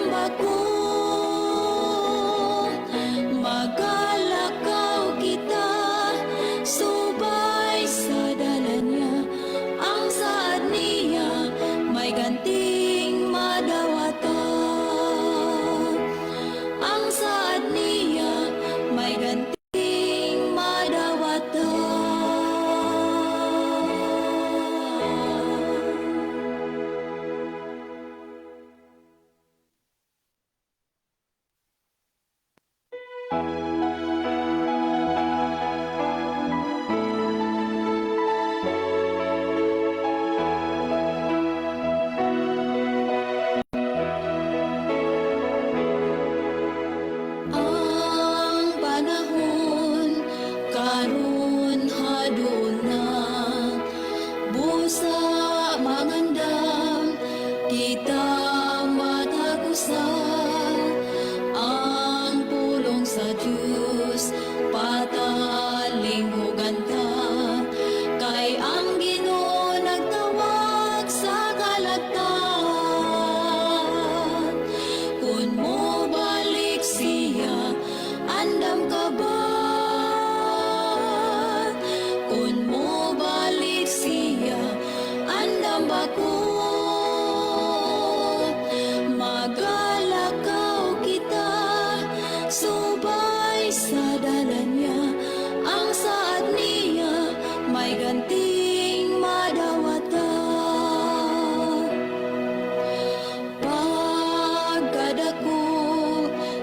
Andam ba ko? Magalakaw kita subay sa dalan niya. Ang saad niya may ganting madawata. Ang saad niya may ganting madawata. Ang panahon karon haduol na, busa mangandam kita matag usa. Ang pulong sa Dios patalinghugan ta, kay ang Ginoo nagtawag sa kalagtan. Kung mobalik siya, andam ka ba? Kung mobalik siya, andam ba ko? Magalakaw kita subay sa dalan niya. Ang saad niya may ganting madawata. Pagkadako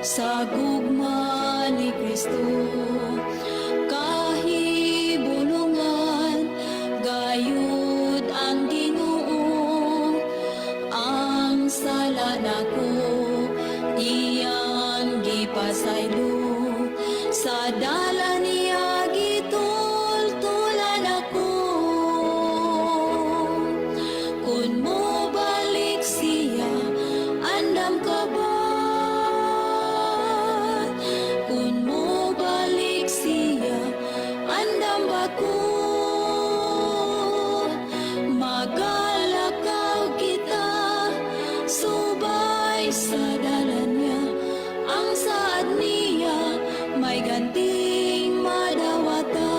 sa gugma ni Kristo, kahibulungan gayud ang Ginoo. Ang sala nako iyang gipasaylo, sa dalan niya gitultulan ako. Kung mobalik siya, andam ka ba? Kung mobalik siya, andam ba ko? Magalakaw kita subay sa dalan niya. Ang saad niya may ganting madawata.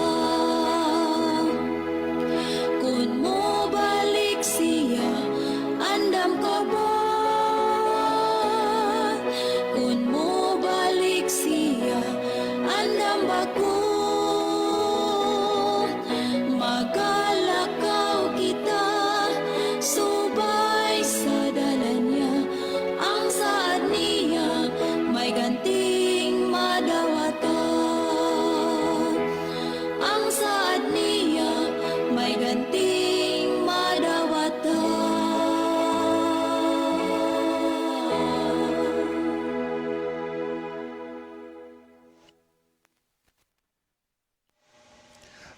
Kung mobalik siya, andam ka ba? Kung mobalik siya, andam ba ko? Magalakaw kita subay sa dalan niya. Ang saad niya may ganting madawata. Ang saad niya may ganting madawata.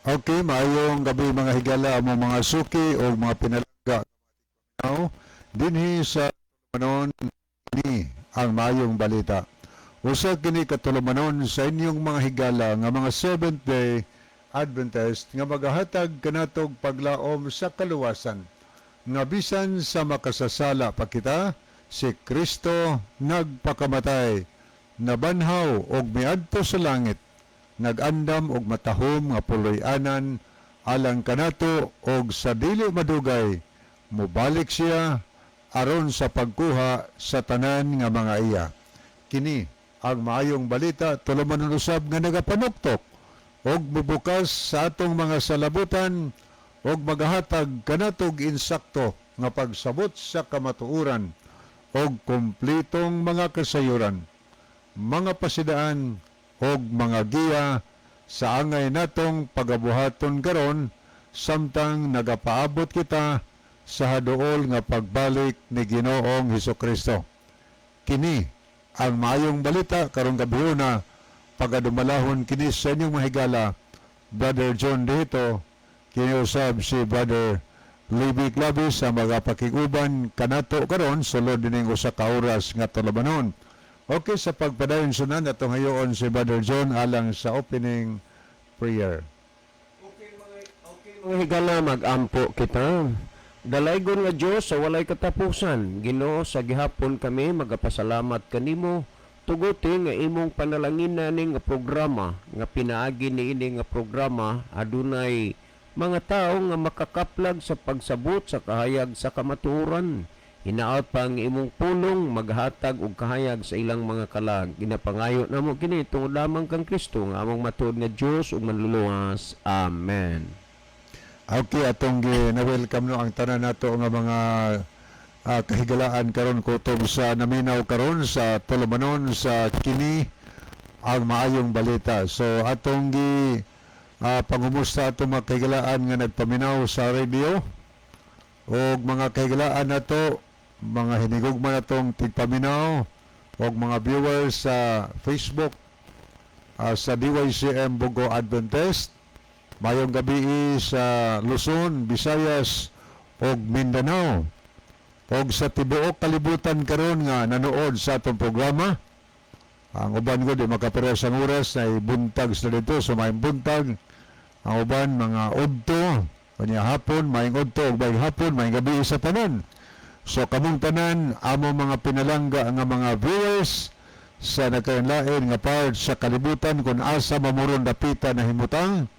Okay, maayong gabi mga higala mo mga suki o mga pinalaga dinhi sa tulumanon ni ang maayong balita. Usa kini katulumanon sa inyong mga higala nga mga Seventh Day Adventist nga magahatag kanatog paglaom sa kaluwasan nga bisan sa makasasala pa kita, si Kristo nagpakamatay, nabanhaw og miadto sa langit, nag-andam og matahom nga puloy-anan alang kanato, og sa dili madugay mobalik siya aron sa pagkuha sa tanan nga mga iya. Kini ang maayong balita, tulumanon usab nga nagapanuktok og mubukas sa atong mga salabutan og magahatag kanatog insakto nga pagsabot sa kamatuoran og kumplitong mga kasayuran, mga pasidaan og mga giya sa angay natong pagabuhaton karon samtang nagapaabot kita sa haduol nga pagbalik ni Ginoong Hesukristo. Kini ang maayong balita karong gabhiona, pagadumalahon kini sa inyong mahigala, Brother John Dito, kiniusab si Brother Libby Clavis sa mga pakiguban kanato karon sulod dining usa ka oras nga tulumanon. Okay, sa pagpadayon sunan atong hayoon si Brother John alang sa opening prayer. Okay mga higala, mag-ampo kita. Dalaygon nga Dios sa walay katapusan, Ginoo, sa gihapon kami magapasalamat kanimo. Tuguti nga imong panalangin ni nga programa, nga pinaagi niini nga programa adunay mga tawo nga makakaplag sa pagsabot sa kahayag sa kamatuoran. Hinaot pa ang imong pulong maghatag og kahayag sa ilang mga kalag. Ginapangayo namo kini tungod lamang kang Kristo nga among matuod nga Dios ug Manluluwas. Amen. Okay, atong na-welcome no ang tanan nato nga mga kahigalaan karon kutob sa naminaw karon sa tulumanon sa kini ang maayong balita. So atong gi pangumusta atong mga kahigalaan nga nagpaminaw sa radio og mga kahigalaan nato, mga hinigugma natong tigpaminaw og mga viewers sa Facebook sa DYCM Bogo Adventist. Mayong gabi sa Luzon, Visayas ug Mindanao. Og sa tibuok kalibutan karon nga nanood sa atong programa. Ang uban ko di makapareho ang oras na buntag sila dito, so maayong buntag. Ang uban mga udto, kanya hapon, maayong udto ug maayong hapon, maayong gabi sa tanan. So kamong tanan, amo mga pinalangga nga mga viewers sa nagkainlain nga part sa kalibutan kung asa mamuron dapita na himutang,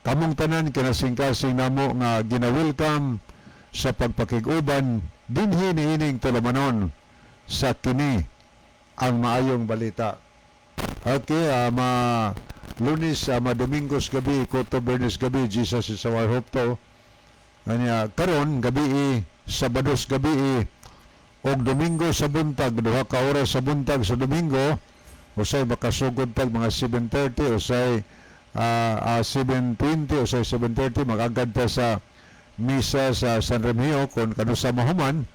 kamong tanan kinasingkasing namo nga gina-welcome sa pagpakig-uban dinhi niining tulumanon sa kini ang maayong balita. Okay, ma Lunes, ma Domingos gabi, kutob Biyernes gabi, Jesus is our hope to. Kanya karon gabi, Sabados gabi, og Domingo sa buntag, 2 ka oras sa buntag sa Domingo, usay makasugod pag mga 7:30, usay 7:20, usay 7:30, mag-agad pa sa misa sa San Remigio kung kanusa mahuman.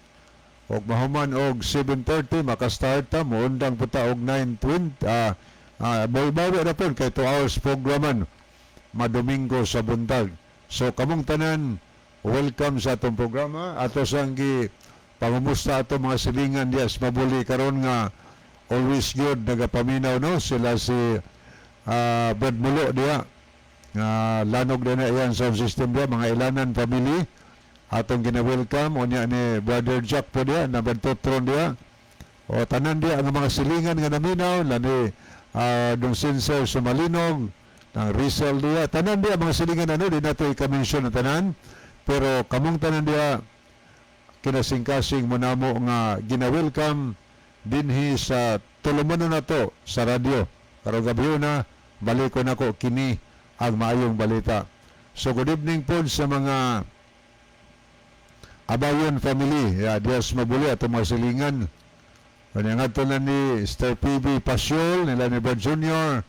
Og mahuman og 7:30 makastart ta, moundang po ta og 9:20, bawi ra pud kay 2 hours programan madomingo sa buntag. So kamong tanan, welcome sa atong programa. Ato sang gi pangumusta ato mga silingan diya sa Mabuli karon nga always good nagapaminaw no sila si Brad Mulo diya nga lanog din na iyan sound system diya, mga Ilanan family atong gina-welcome. Unya ni Brother Jack po diya na Totron diya o tanan diya ang mga silingan nga naminaw lani dong Sincere Sumalinog ng Rizal diya, tanan diya mga silingan, ano di nato i-mention na tanan, pero kamong tanan diya kinasingkasing mo namo nga gina-welcome dinhi sa tulumanon nato sa radyo karong gabi na. Baliko nako kini ang maayong balita. So good evening po sa mga Abayon family ya diya sa Mabuli, atong mga silingan. Kanya nga na ni Sir PB Pasiol, nila ni Brad Junior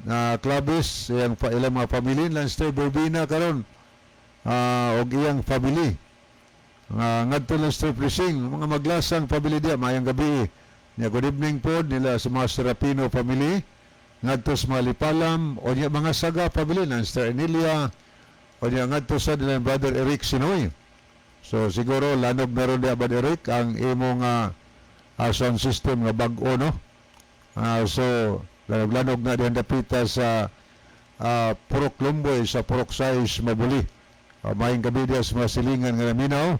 na Clavis, iyang ilang mga family, lan Sir Berbina karon og iyang family. Nga ngadto lang Sir Prising, mga Maglasang family diya, maayong gabi. Nya good evening po nila sa mga Serapino family, ngadto sa mga Lipalam, o niya mga Saga family, ng Sir Emilia, o niya ngadto sa nila Brother Eric Sinoy. So siguro lanog meron diya, Brother Eric, ang imong sound system nga bag-o, no? So lanog-lanog na diyan dapita sa Purok Lumboy sa Purok Sais Mabuli. Maayong gabi diya sa mga silingan nga naminaw.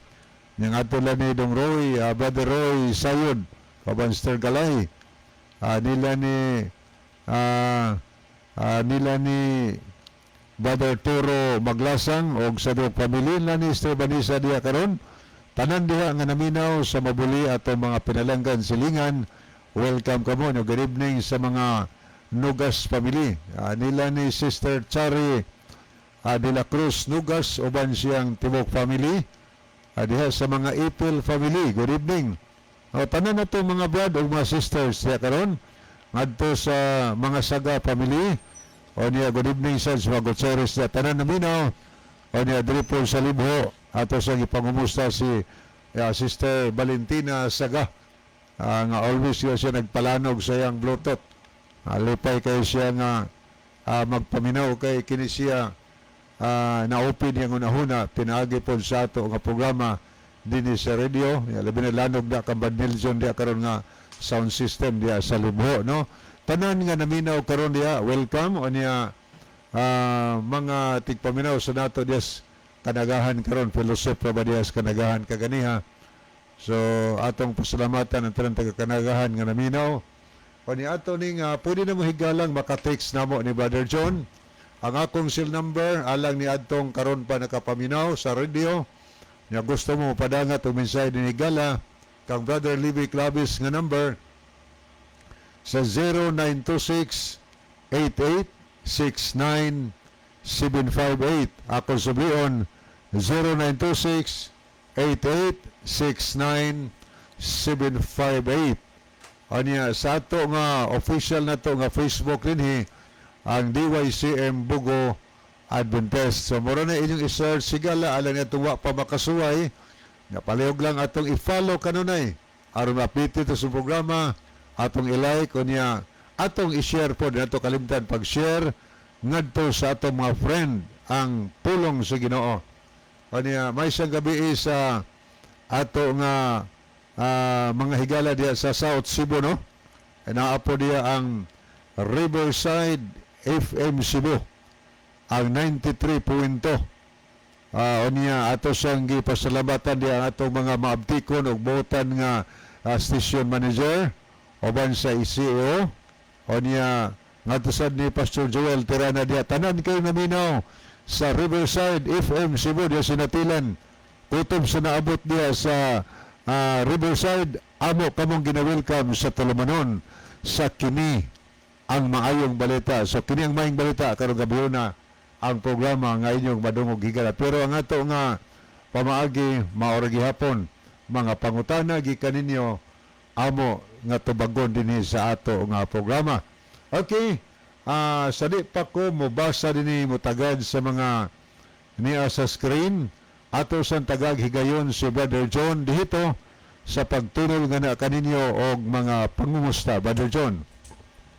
Yang ato lang ni Dong Roy, Brother Roy Sayod, Kabanster Galay. Nila ni Brother Turo Maglasang og sa duhok family nila ni Sister Vanessa diya karon. Tanan diha nga naminaw sa Mabuli, atong mga pinalanggan silingan, welcome kamo. No, good evening sa mga Nugas family. Nila ni Sister Chari de la Cruz Nugas uban siyang tibok family. Diha sa mga Ipil family, good evening. O, tanan na to mga brad ug mga sisters diha karon ngadto sa mga Saga family. O niya good evening sa mga Gutierrez diha tanan naminaw. O niya diri po sa Libho ato sa gipangumusta si Sister Valentina Saga nga always siya nagpalanog sa iyang Bluetooth. Lipay kayo siya nga magpaminaw kay kini siya na-open niyang unahuna pinaagi po sa ato nga programa dinhi sa radio. Ya, labi na lanog na kang Brad Nelson diya karon nga sound system diya sa Libho, no? Tanan nga naminaw karon diya, welcome. O niya mga tigpaminaw sa nato diya. Kanagahan karon, fellowship pa ba diha sa Kanagahan kaganiha. So atong pasalamatan ang tanang taga Kanagahan nga naminaw. Pani ato ning pwede na mo, higalang, maka-text namo ni Brother John. Ang akong cell number alang ni adtong karon pa nakapaminaw sa radio. Nya gusto mo padangat o mensahe din higala kang Brother Libby Clavis nga number sa 0926 8869 758. Ako sublion, 0926 8869 758. Anya sa ato nga official na to nga Facebook dinhi, ang DYCM Bugo Adventist. So mura na inyong i-search, sigala, alang atong wa pa makasuway nga palihog lang atong i-follow kanunay aron ma-update ito sa programa, atong i-like, unya atong i-share po nato, kalimtan pag-share ngadto sa atong mga friend ang pulong sa Ginoo. Unya may isang gabi sa ato nga mga higala diya sa South Cebu, no? Naa po diya ang Riverside FM Cebu, ang 93.2. Unya ato siyang gipasalamatan diya ang atong mga maabtikon ug buotan nga station manager uban sa ECO. Unya ngadto sad ni Pastor Joel Tirana diya, tanan kayo naminaw sa Riverside FM Cebu diya sa Natilan, kutob sa naabot diya sa Riverside, amo kamong gina-welcome sa tulumanon sa Kini ang Maayong Balita. So kini ang maayong balita karong gabi na ang programa nga inyong madungog, higala. Pero ang ato nga pamaagi maora gihapon mga pangutana gikan ninyo, amo nga tubagon dinhi sa ato nga programa. Okay, sa di pa ko mobasa dinhi, mutagad sa mga niya sa screen, ato sang tagag higayon si Brother John dihito sa pagtunol nga na kaninyo og mga pangumusta. Brother John.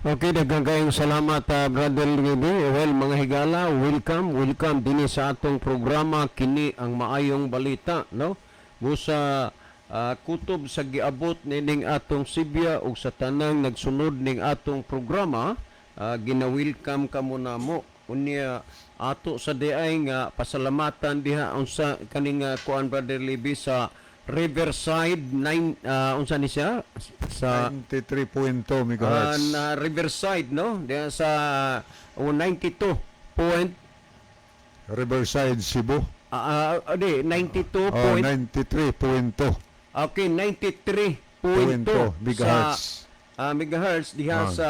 Okay, daghang kayong salamat, Brother Libby. Well, mga higala, welcome, welcome dinhi sa atong programa Kini ang Maayong Balita, no? Busa kutob sa giabot nining atong sibya ug sa tanang nagsunod ning atong programa, gina-welcome kamo namo. Unya ato sa diay nga pasalamatan diha unsa kaning kuan, Brother Libby, sa Riverside 9, unsa ni siya sa 93.2 megahertz. Na Riverside, no, diha sa 92 point Riverside Cebu. Di 92 Oh, point 93.2 okay, 93.2 megahertz. Sa megahertz diha sa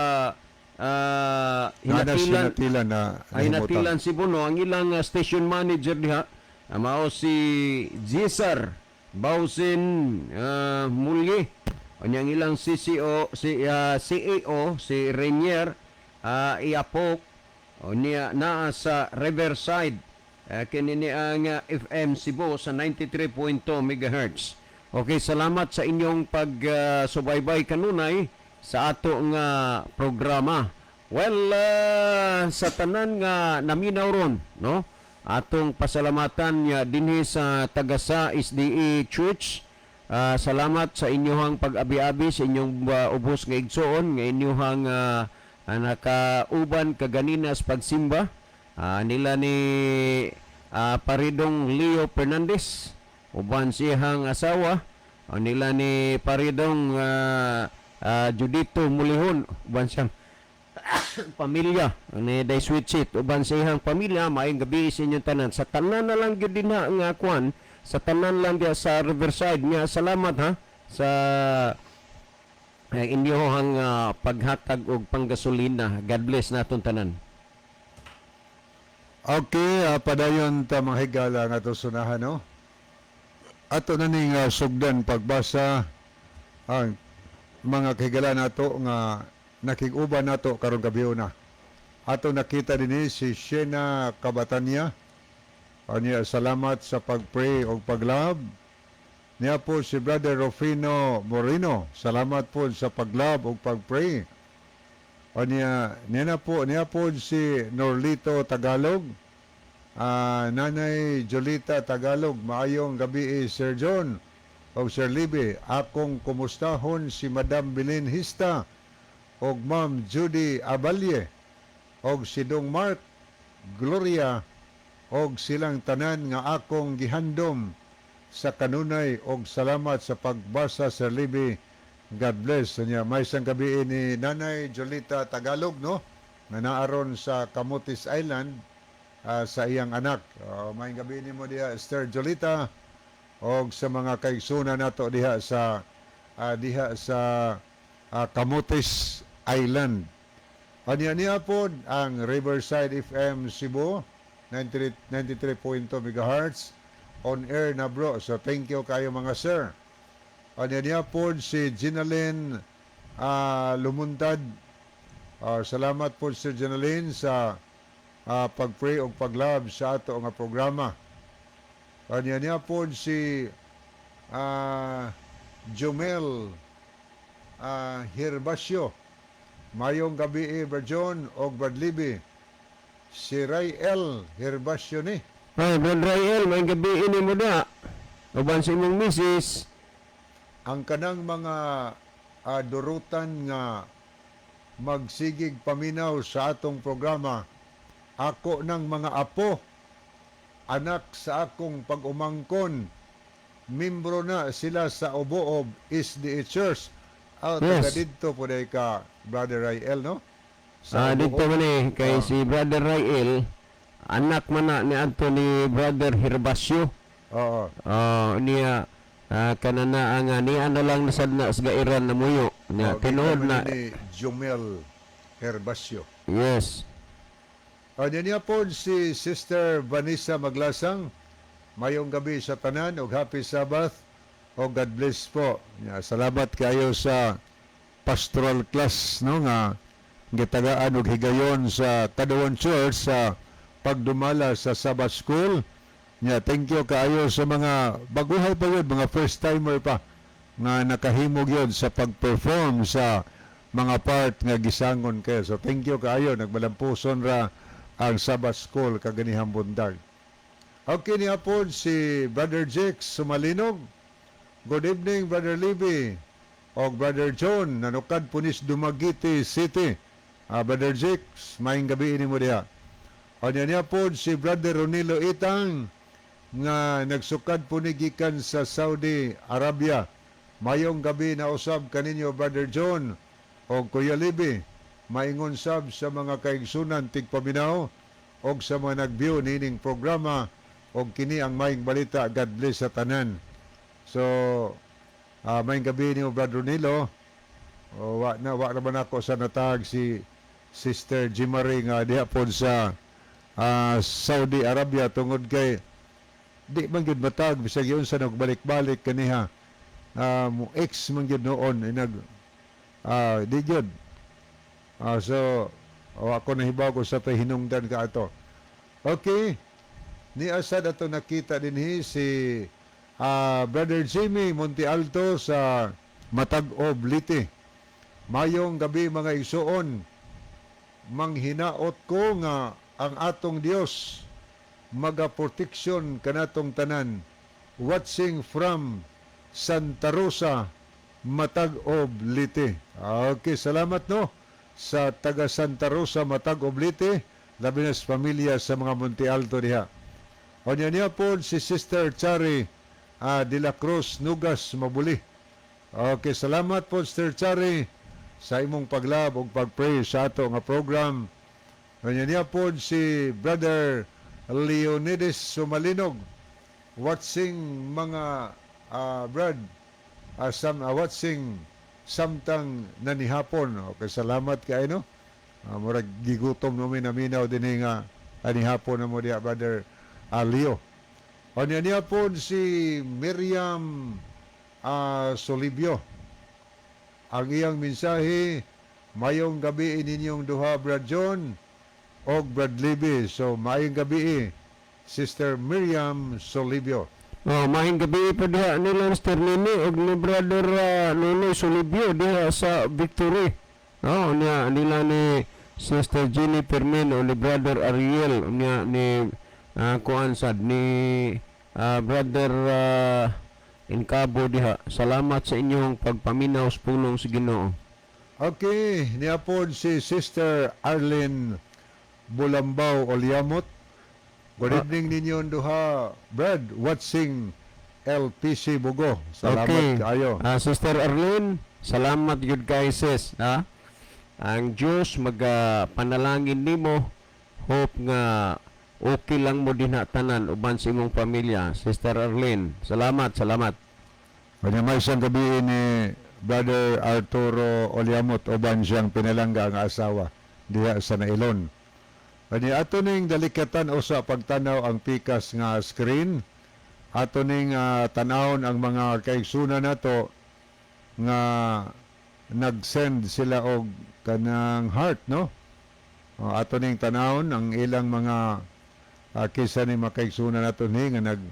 Nana Hinatilan. Hinatilan na Ay nahimutang. Hinatilan Cebu, no. Ang ilang station manager diha mao si Gisar Bausin Mulye. Unya ang ilang CCO si CAO si Rainier Iapok. Unya naa sa Riverside kini ni ang FM Cebu sa 93.2 megahertz. Okay, salamat sa inyong pagsubaybay kanunay sa ato nga programa. Well, sa tanan nga naminaw ron, no? Atong pasalamatan niya dinhi sa Tagasa SDA Church. Salamat sa inyong pag-abi-abi sa inyong ubos nga igsoon nga inyong nakauban kaganina sa pagsimba. Nila ni Paridong Leo Fernandez uban siyang asawa, nila ni Paridong Judito Mulihon uban siyang pamilya, ni Day Sweet Seat uban sa iyang pamilya. Maayong gabi sa inyong tanan, sa tanan na lang gyud dinha nga kwan, sa tanan lang diha sa Riverside nga salamat ha sa inyohang paghatag og panggasolina. God bless naton tanan. Okay, padayon ta, mga higala, nga ato sunahan, no? Ato na ning sugdan pagbasa ang mga kahigala nato nga nakig-uban nato karong gabi na. Ato nakita dinhi si Shena Kabatanya. Anya salamat sa pag-pray o pag-love. Niya po si Brother Rufino Moreno. Salamat po sa pag-love o pag-pray. Anya niya po si Norlito Tagalog. Nanay Jolita Tagalog, maayong gabi eh, Sir John o Sir Libby. Akong kumustahon si Madam Belin Hista og Ma'am Judy Abalye og si Dong Mark Gloria. Og silang tanan nga akong gihandom sa kanunay og salamat sa pagbasa, Sir Libby. God bless niya. May isang gabi ni Nanay Jolita Tagalog, no? Nga naaron sa Camotes Island sa iyang anak. May gabi nimo diha, Esther Jolita, og sa mga kaigsunan nato diha sa Camotes Island. Anya niya po ang Riverside FM Cebu 93 93.2 MHz on air na, bro. So thank you kayo, mga sir. Anya niya po si Ginalyn Lumuntad. Salamat po, Sir Ginalyn, sa pag-pray o pag-love sa ato nga programa. Anya niya po si Jumel Hirbasio. Mayong gabi, Brad John og Brad Libby. Si Ray L. Hirbasio ni. Ay, Brad Rael, may gabi ini mo da. Uban sa imong misis. Ang kanang mga durutan nga magsigig paminaw sa atong programa, ako ng mga apo, anak sa akong pag-umangkon, membro na sila sa Oboob SDA Church. Taga didto po ka, Brother Rael, no? Sa Dito Oboob. Man eh, kay si Brother Rael, anak man na ni adto ni Brother Hirbasio. Niya kanana ang niya na lang nasad na sa gairan na muyo. Niya Oh, tinuod gikan na. ni Jumel Herbasio. Yes. Niya po si Sister Vanessa Maglasang. Mayong gabi sa tanan og happy Sabbath o God bless po. Ya, salamat kayo sa pastoral class, no, nga gitagaan og higayon sa Kadawan Church sa pagdumala sa Sabbath School. Ya, thank you kaayo sa mga baguhay pa yun, mga first timer pa nga nakahimog yun sa pag-perform sa mga part nga gisangon kayo. So thank you kaayo, nagmalampuson ra ang Sabbath School kaganihang buntag. Okay, niya po si Brother Jake Sumalinog. Good evening, Brother Libby o Brother John, nanukad po nis Dumaguete City. Brother Jake, maayong gabi ini mo diha. O niya niya po si Brother Ronilo Itang nga nagsukad po ni gikan sa Saudi Arabia. Mayong gabi na usab kaninyo, Brother John o Kuya Libby. Maingon sab sa mga kaigsunan tigpaminaw og sa mga nag-view nining programa og kini ang maayong balita. God bless sa tanan. So, maayong gabi niyo, Brother Ronilo. O, wa naman ako sa natag si Sister Jimari nga diha po sa Saudi Arabia tungod kay di man gyud matag bisag yun sa nagbalik-balik kaniha, mo ex man gyud noon inag di gyud. So o, ako nahibaw ko sa tay hinungdan ka ato. Okay, ni asad ato nakita dinhi si Brother Jimmy Monte Alto sa Matag-ob, Leyte. Mayong gabi, mga igsuon, manghinaot ko nga ang atong Dios magaproteksyon kanatong tanan. Watching from Santa Rosa, Matag-ob, Leyte. Okay, salamat, no, sa taga Santa Rosa, Matag-ob, Leyte, labi na sa pamilya sa mga Monte Alto diha. O niya niya po si Sister Chari de la Cruz Nugas Mabuli. Okay, salamat po, Sister Chari, sa imong pag-love ug pag-pray sa ato nga program. O niya niya po si Brother Leonidas Sumalinog, watching mga brad watching samtang nanihapon. Okay, salamat kay no. Murag gigutom no mi naminaw dinhi nga anihapon na mo diha, Brother Leo. O niya niya po si Miriam Solibio. Ang iyang mensahe, mayong gabi ninyong duha, Brad John og Brad Libby. So maayong gabi, Sister Miriam Solibio. Oh, maayong gabi po diha nila Mr. Nini og ni Brother Nonoy Solibio diha sa Victory. Oh, niya nila ni Sister Jenny Fermin o ni Brother Ariel, niya ni kuan sad ni Brother Incabo diha. Salamat sa inyong pagpaminaw sa pulong sa Ginoo. Okay, niya po si Sister Arlene Bulambao Oliamot. Good evening ninyo duha, Brad, watching LPC Bugo. Salamat kaayo. Ah, Sister Arlene, salamat gyud kay sis, ha? Ang Diyos magapanalangin nimo. Hope nga okay lang mo dinha tanan uban sa imong pamilya, Sister Arlene. Salamat, salamat. Kanya may isang gabi ni Brother Arturo Oliamot uban siyang pinalangga ang asawa diha sa Nailon. Kanya ato ning dalikatan usa pagtanaw ang pikas nga screen. Ato ning tanawon ang mga kaigsunan nato nga nag-send sila og kanang heart, no? O, ato ning tanawon ang ilang mga kisa ni makaigsunan nato ni nga nag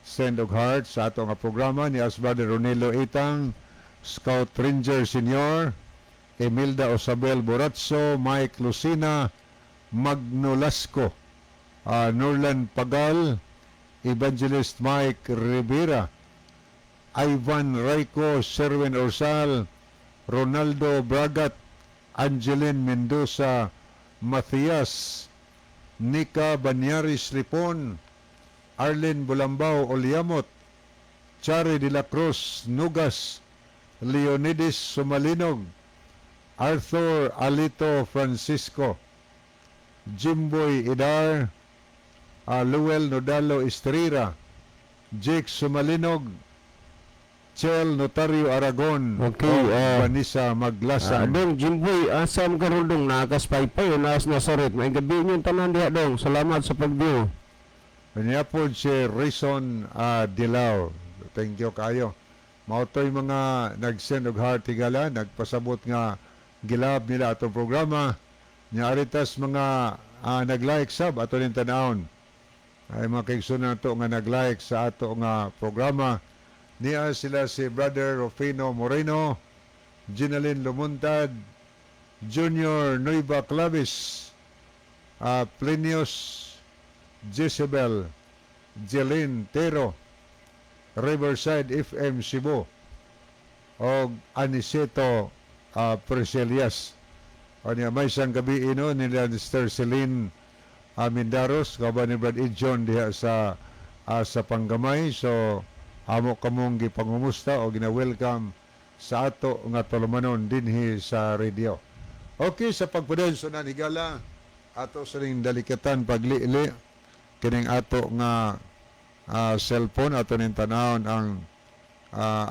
send og heart sa ato nga programa ni as Brother Ronelo Itang, Scout Ranger Senior, Emilda Osabel Boratso, Mike Lucina, Magno Lasco, Norlan Pagal, Evangelist Mike Rivera, Ivan Rayco, Sherwin Orsal, Ronaldo Bragat, Angeline Mendoza, Matias, Nika Banyaris Lipon, Arlene Bulambao Oliamot, Chari de la Cruz Nugas, Leonides Sumalinog, Arthur Alito Francisco, Jimboy Idar, Luel Nodalo Estrera, Jake Sumalinog, Chel Notario Aragon, Okay, ug Vanessa Maglasan. Dong, Jimboy, asam karon dong nakaspaypay o naas Nazaret. May gabi niyo tanan diha dong. Salamat sa pag-view. Kanya po si Rayson Dilao. Thank you kayo. Mautoy mga nag-send og heart higala, nagpasabot nga gilab nila atong programa. Nya aritas mga nag-like sab ato ning tan-awon. Ay mga kaigsoon nato nga nag-like sa ato nga programa. Niya sila si Brother Rufino Moreno, Ginalyn Lumuntad, Junior Nueva Clavis, Plinius Jezebel, Jeline Tero, Riverside FM Cebu, og Aniceto Preselias. Anya may isang gabi ino nila Mr. Celine Mindaros, kauban ni Brad Idjon diha sa Panggamay. So amo kamong gipangumusta o gina-welcome sa ato nga tulumanon dinhi sa radio. Okay, sa pagpadayon sa higala, ato sa ning dalikatan paglili kining ato nga cellphone, ato ning tanawon ang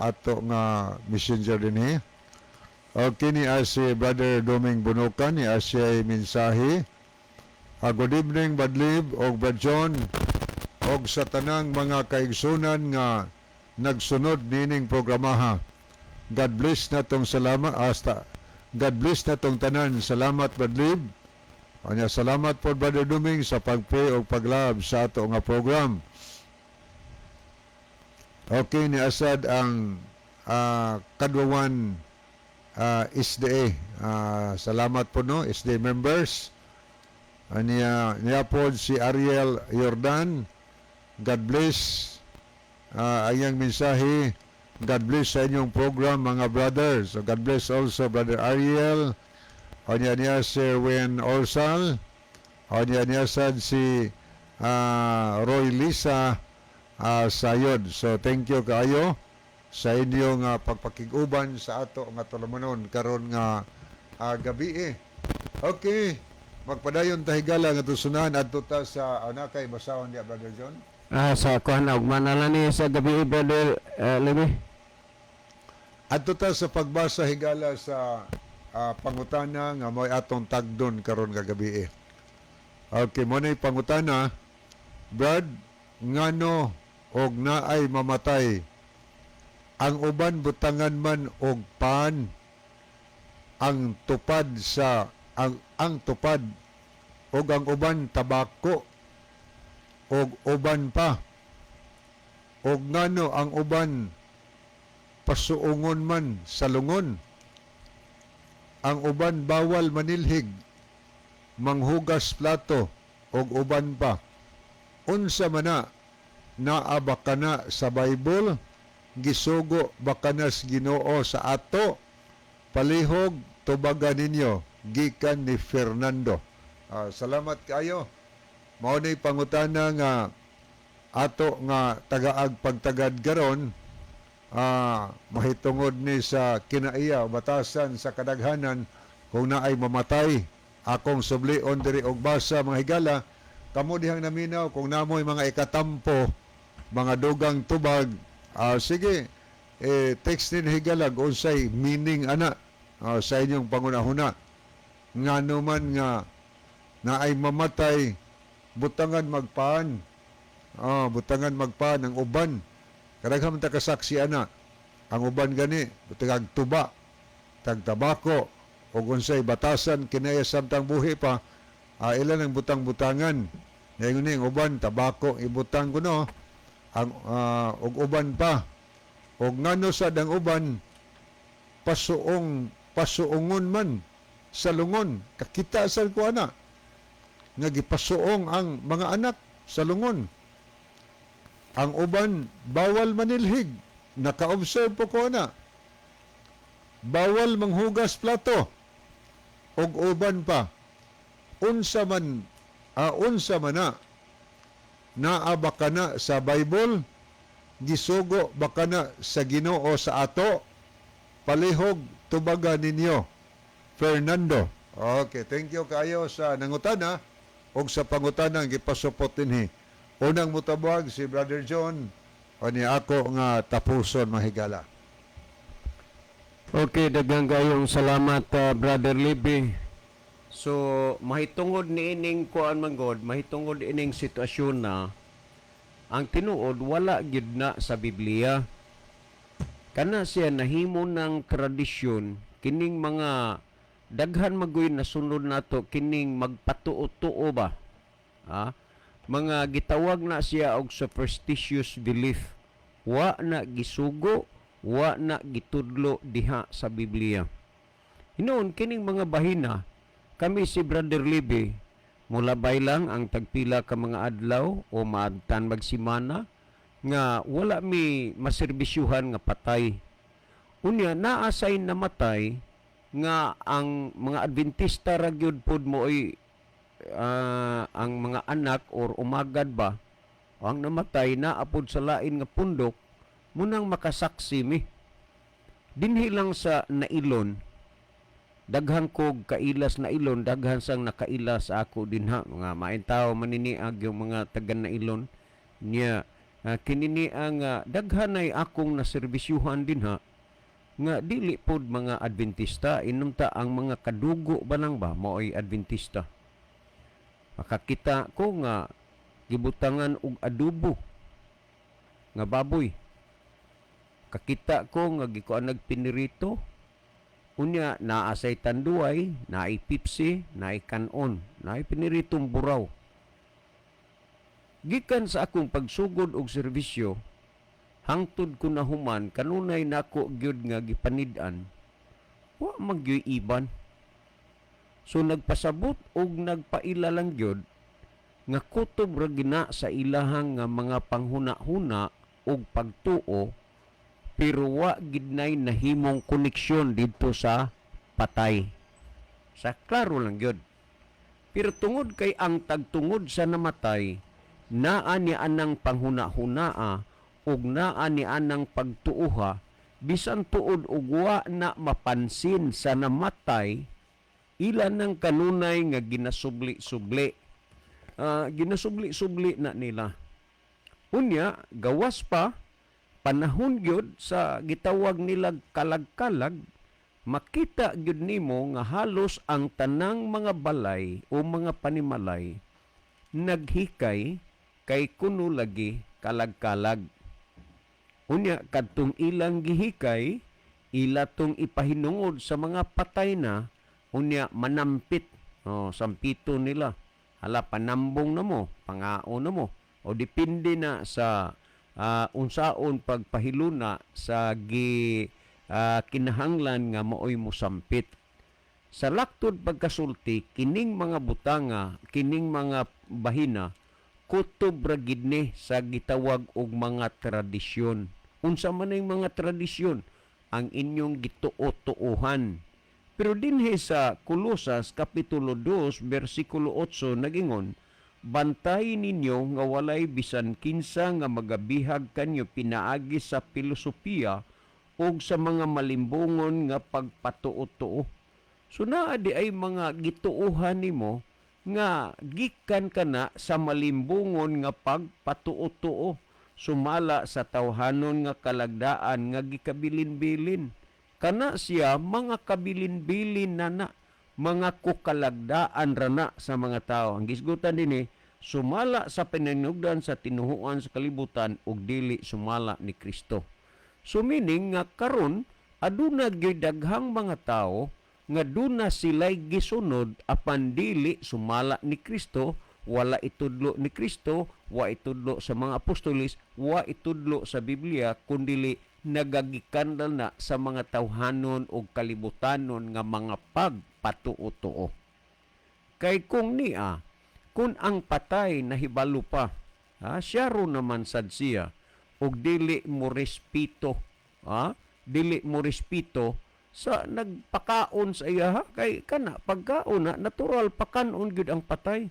ato nga messenger dinhi. Okay ni si Brother Doming Bunukan ni siya mensahe. Good evening, Badlib og Brad John og sa tanang mga kaigsunan nga nagsunod nining programaha. God bless natong salamat hasta God bless natong tanan. Salamat, Badlib. Anya salamat po, Brother Duming, sa pag-pray og paglab sa ato nga program. Okay ni asad ang Kadwawan SDA. Salamat po no SDA members. Anya niya po si Ariel Jordan. God bless. Ayang mensahe. God bless sa inyong program, mga brothers. So God bless also Brother Ariel. Anya niya si Wen Orsal. Anya niya sad si Roy Lisa Sayod. So thank you kaayo sa inyong pagpakig-uban sa ato nga tulumanon karon nga gabi eh. Okay. Magpadayon ta, higala, nga tusunan adto ta sa anakay basahon diya, Brother John. Sa kuan ugma na lang ni sa gabi, Brother Lemi. Adto ta sa pagbasa, higala, sa pangutana nga mo'y atong tagdon karon kagabi eh. Okay, mo na'y pangutana, Brad, ngano og naay mamatay ang uban butangan man og pan ang tupad sa ang tupad og ang uban tabako og uban pa, og ngano ang uban pasuungon man sa lungon, ang uban bawal manilhig, manghugas plato og uban pa? Unsa man na? Naa ba kana sa Bible? Gisugo ba kana sa Ginoo sa ato? Palihog tubaga ninyo. Gikan ni Fernando. Salamat kayo. Mao ni pangutana nga ato nga tagaag pagtagad karon, mahitungod ni sa kinaiya o batasan sa kadaghanan kung naay mamatay. Akong sublion diri og basa, mga higala, kamo dihang naminaw, kung namoy mga ikatampo, mga dugang tubag, sige, eh, text ni higala unsay meaning ana sa inyong pangunahuna, ngano man nga naay mamatay, butangan magpaan, butangan magpaan ang uban. Kadaghan man ta kasaksi ana. Ang uban gani butangag tuba, tagtabako ug unsay batasan kinaya samtang buhi pa, ilan ang butang-butangan. Ngayon ni ang uban tabako ibutang kuno ang ug uban pa. Ug ngano sad ang uban pasuong pasuongon man sa lungon? Kakita sa ko ana nga gipasuong ang mga anak sa lungon. Ang uban bawal manilhig. Naka-observe po ko na. Bawal manghugas plato. Og uban pa. Unsa man na, naa ba kana sa Bible? Gisugo ba kana sa Ginoo sa ato? Palihog tubaga ninyo. Fernando. Okay, thank you kayo sa nangutana og sa pangutana gipasupot dinhi. Unang mutabag si Brother John o ni ako nga tapuson, mahigala. Okay, daghang kayong salamat, Brother Libby. So, mahitungod ni ining kuan man god, mahitungod ining sitwasyon na ang tinuod wala gyud na sa Biblia. Kana siya nahimo ng tradisyon kining mga daghan magoy nasunod nato kining magpatuo-tuo ba. Ha? Mga gitawag na siya og superstitious belief. Wa na gisugo, wa na gitudlo diha sa Biblia. Hinuon kining mga bahina, kami si Brother Libby, mulabay lang ang tagpila ka mga adlaw o maabtan magsimana nga wala mi maserbisyuhan nga patay. Unya naa say namatay nga ang mga Adventista ra gyud pod mo ay ang mga anak or umagad ba o ang namatay naa pod sa lain nga pundok munang makasaksi mi dinhi lang sa nailon. Daghan kog kailas nailon, daghan sang nakaila sa ako dinha, mga main tao maniniag yung mga taga nailon niya. Kinini ang daghan ay akong naserbisyuhan dinha nga dili pod mga Adventista, inumta ang mga kadugo ba lang ba mao'y Adventista. Makakita ko nga gibutangan og adobo nga baboy, kakita ko nga gikuan nagpinirito, unya naa say Tanduay, naay Pepsi, naay kanon, naay piniritong buraw. Gikan sa akong pagsugod og serbisyo hangtod ko nahuman, kanunay nako gyud nga gipanid-an, wa man gyud iban. So nagpasabot og nagpaila lang gyud nga kutob ra gina sa ilahang nga mga panghuna-huna og pagtuo, pero wa gid nay nahimong koneksyon didto sa patay. Sa klaro lang gyud. Pero tungod kay ang tagtungod sa namatay naa ni anang panghuna-hunaa ug naa ni anang pagtuoha, bisan tuod ug wa na mapansin sa namatay, ila nang kanunay nga ginasubli-subli. Ginasubli-subli na nila. Unya, gawas pa, panahon gyud sa gitawag nila kalag-kalag, makita gyud nimo nga halos ang tanang mga balay o mga panimalay naghikay kay kuno lagi kalag-kalag. Unya kadtong ilang gihikay, ila tong ipahinungod sa mga patay na, unya manampit, oh, sampito nila. Hala, panambong na mo, pangao na mo. O depende na sa unsaon pagpahiluna sa gi kinahanglan nga maoy mosampit. Sa laktod pagkasulti, kining mga butanga, kining mga bahina, kutob ra gid ni sa gitawag og mga tradisyon. Unsa man ang mga tradisyon? Ang inyong gituo-tuohan. Pero dinhi sa Kolosas Kapitulo 2 bersikulo 8 nagingon, Bantay ninyo nga walay bisan kinsa nga magabihag kanyo pinaagi sa filosofiya ug sa mga malimbungon nga pagpatuo-tuo. So naa di ay mga gituohan nimo nga gikan kana sa malimbungon nga pagpatuo-tuo, sumala sa tawhanon nga kalagdaan nga gikabilin-bilin. Kana siya mga kabilin-bilin na na, mga kukalagdaan rana sa mga tao. Ang gisgutan dinhi, sumala sa pinanugdan sa tinuhuan sa kalibutan ug dili sumala ni Kristo. So meaning nga karon aduna gyud daghang mga tao nga duna sila'y gisunod apan dili sumala ni Kristo, wala itudlo ni Kristo, wa itudlo sa mga apostolis, wa itudlo sa Biblia, kundili nagagikandal na sa mga tawhanon o kalibutanon nga mga pagpatuo-tuo. Kay kung niya, kung ang patay nahibalo pa, ha, siya ro naman sad siya, og dili mo respeto, ha, dili mo respeto sa nagpakaon sa iya, ha? Kay kana pagkaon na natural pakanon gyud ang patay,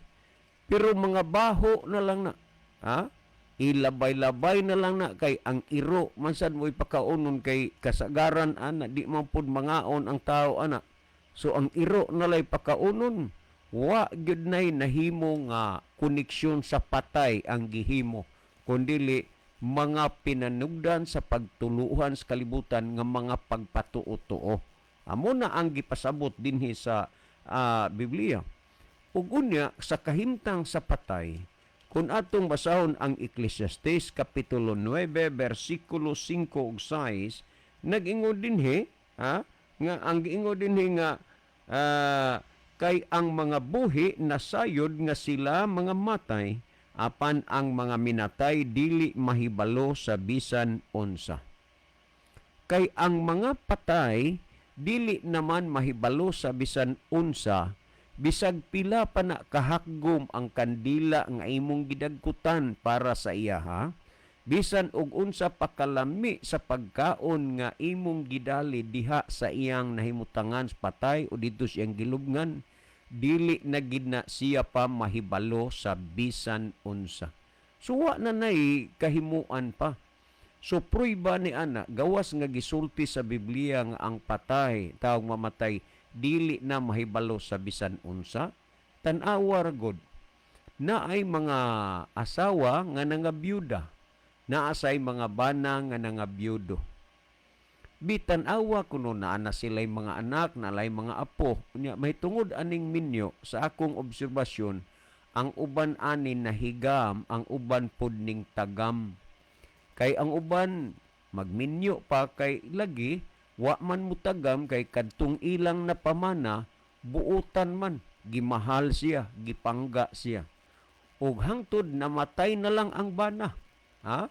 pero mga baho na lang na, ha, ilabay-labay na lang na, kay ang iro man sad mo ipakaonon kay kasagaran ana di man pud mangaon ang tao ana. So ang iro na lay pakaonon, wa gyud nay nahimo nga koneksyon sa patay ang gihimo, kundili mga pinanugdan sa pagtuluhan sa kalibutan nga mga pagpatuo-tuo. Amo na ang gipasabot dinhi sa Biblia. Ug unya sa kahimtang sa patay, kung atong basahon ang Ecclesiastes kapitulo 9 bersikulo 5 ug 6, nag-ingon dinhi, ha, nga ang giingon dinhi nga kay ang mga buhi nasayod nga sila mga matay, apan ang mga minatay dili mahibalo sa bisan unsa. Kay ang mga patay dili naman mahibalo sa bisan unsa, bisag pila pa na kahakgom ang kandila nga imong gidagkutan para sa iya, ha? Bisan og unsa pa kalami sa pagkaon nga imong gidali diha sa iyang nahimutangan sa patay o didto siyang gilubngan, dili na gid na siya pa mahibalo sa bisan unsa. So wa na nay kahimuan pa. So pruiba ni ana, gawas nga gisulti sa Biblia nga ang patay, taong mamatay, dili na mahibalo sa bisan unsa. Tan-awa ra gud, naay mga asawa nga nangabyuda, naasay mga bana nga nangabyudo. Bitan awa kuno naa na sila'y mga anak, nalay mga apo. Unya mahitungod aning minyo sa akong obserbasyon, ang uban ani nahigam, ang uban pud ning tagam. Kay ang uban magminyo pa kay lagi wa man mutagam kay kadtong ilang napamana buutan man, gimahal siya, gipangga siya. Ug hangtod namatay na lang ang bana. Ha?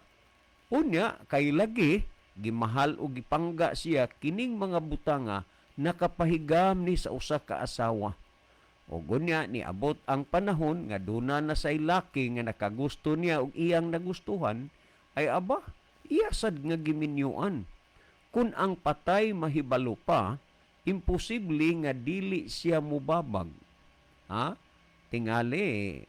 Unya kay lagi gimahal o gipangga siya, kining mga butanga nakapahigam ni sa usa ka asawa. O gunya niabot ang panahon nga duna na say laki nga nakagusto niya og iyang nagustuhan, ay aba, iya sad nga giminyuan. Kung ang patay mahibalo pa, imposible nga dili siya mubabag. Ha? Tingali,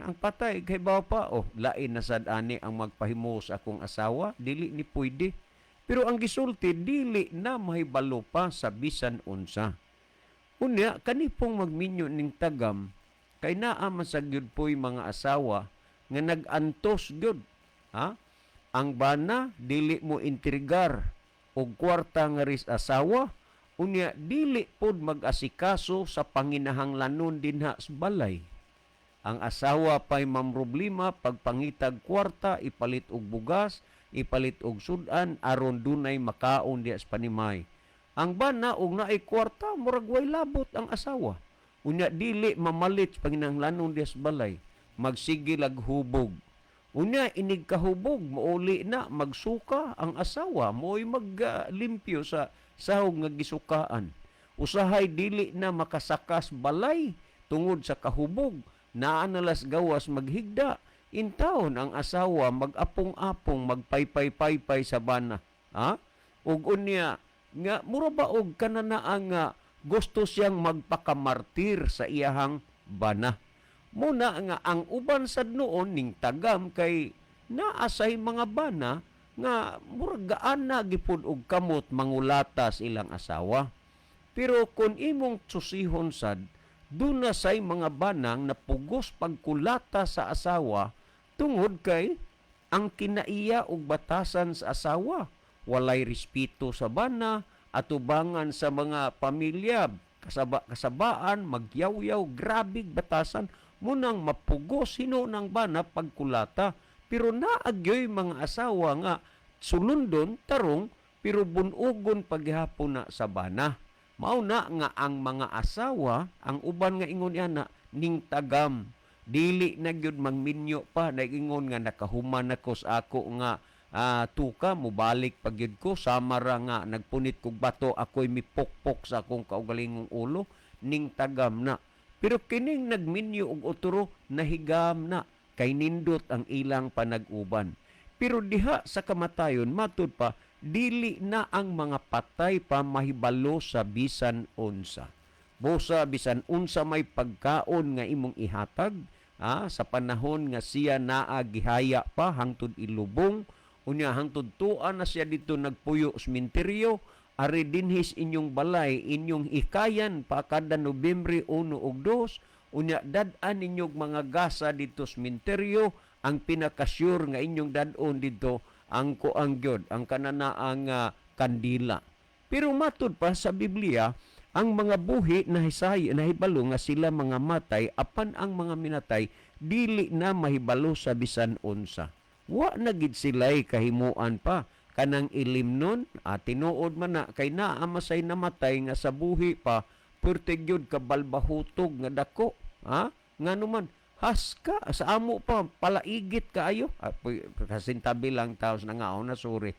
ang patay kay bawa pa, oh, lain na sad ani ang magpahimo sa akong asawa, dili ni pwede. Pero ang gisulti, dili na mahibalo pa sa bisan unsa. Unya, kani pong magminyo ning tagam, kay naa man sa gyud po'y mga asawa nga nag-antos gyud. Ha? Ang bana, dili mo intrigar og kwarta nga ris asawa, unya dili pod mag-asikaso sa panginahanglanon dinha sa balay. Ang asawa pa'y mamroblema pagpangitag kwarta, ipalit og bugas, ipalit og sudan aron dunay makaon diha sa panimay. Ang bana og naay kwarta, murag way labot ang asawa. Unya dili mamalit sa panginahanglanon diha sa balay, magsige lag hubog. Unya inig kahubog, mouli na magsuka ang asawa, mo'y maglimpyo sa sahog nga gisukaan. Usahay dili na makasakas balay tungod sa kahubog, naa nalas gawas maghigda. Intawon ang asawa mag-apong-apong, magpaypay-paypay sa bana. Ha? Ug unya nga mura ba og kananaa nga gusto siyang magpakamartir sa iyahang bana. Muna nga ang uban sad noon ning tagam kay naa say mga bana nga murag gaan na gipud og kamot mangulata sa ilang asawa. Pero kung imong susihon sad, duna say mga banang napugos pagkulata sa asawa tungod kay ang kinaiya og batasan sa asawa, walay respeto sa bana, atubangan sa mga pamilya, kasaba kasabaan, magyawyaw, grabig batasan, munang mapugos hinuon ang bana pagkulata. Pero naagyoy mga asawa nga sulundon tarong, pero bunugon paghapon na sa bana. Mao na nga ang mga asawa, ang uban nga ingon ana ning tagam, dili na gyud mangminyo pa, nag-ingon nga nakahuman ako sa ako nga tuka, mubalik pa gyud ko, sama ra nga nagpunit kog bato, ako'y mipukpok sa akong kaugalingong ulo, ning tagam na. Pero kining nagminyo og otro, nahigam na kay nindot ang ilang panag-uban. Pero diha sa kamatayon, matud pa, dili na ang mga patay pa mahibalo sa bisan unsa. Busa bisan unsa may pagkaon nga imong ihatag, sa panahon nga siya naa gihaya pa hangtod ilubong, unya hangtod tua na siya dito nagpuyo sa sementeryo, ari dinhis inyong balay, inyong hikayan pa kada Nobyembre 1 ug 2, unya dad-an ninyong mga gasa dito sa sementeryo. Ang pinakasyur nga inyong dad-on dito ang kuang gyud, ang kananaang kandila. Pero matud pa sa Biblia, ang mga buhi nahisay, nahibalo nga sila mga matay, apan ang mga minatay dili na mahibalo sa bisan unsa. Wa na gid sila'y kahimuan pa kanang ilimnon, tinuod man na kay naa masay namatay nga sa buhi pa perte gyud kabalbahutog nga dako, ha, ngano man haska sa amo pa palaigit kaayo, kasintabi lang taos na nga na sorry,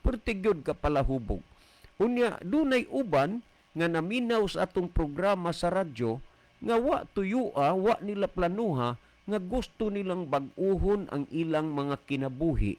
perte gyud ka palahubog. Unya dunay uban nga naminaw sa atong programa sa radyo nga wa tuyua, wa nila planuha nga gusto nilang bag-uhon ang ilang mga kinabuhi,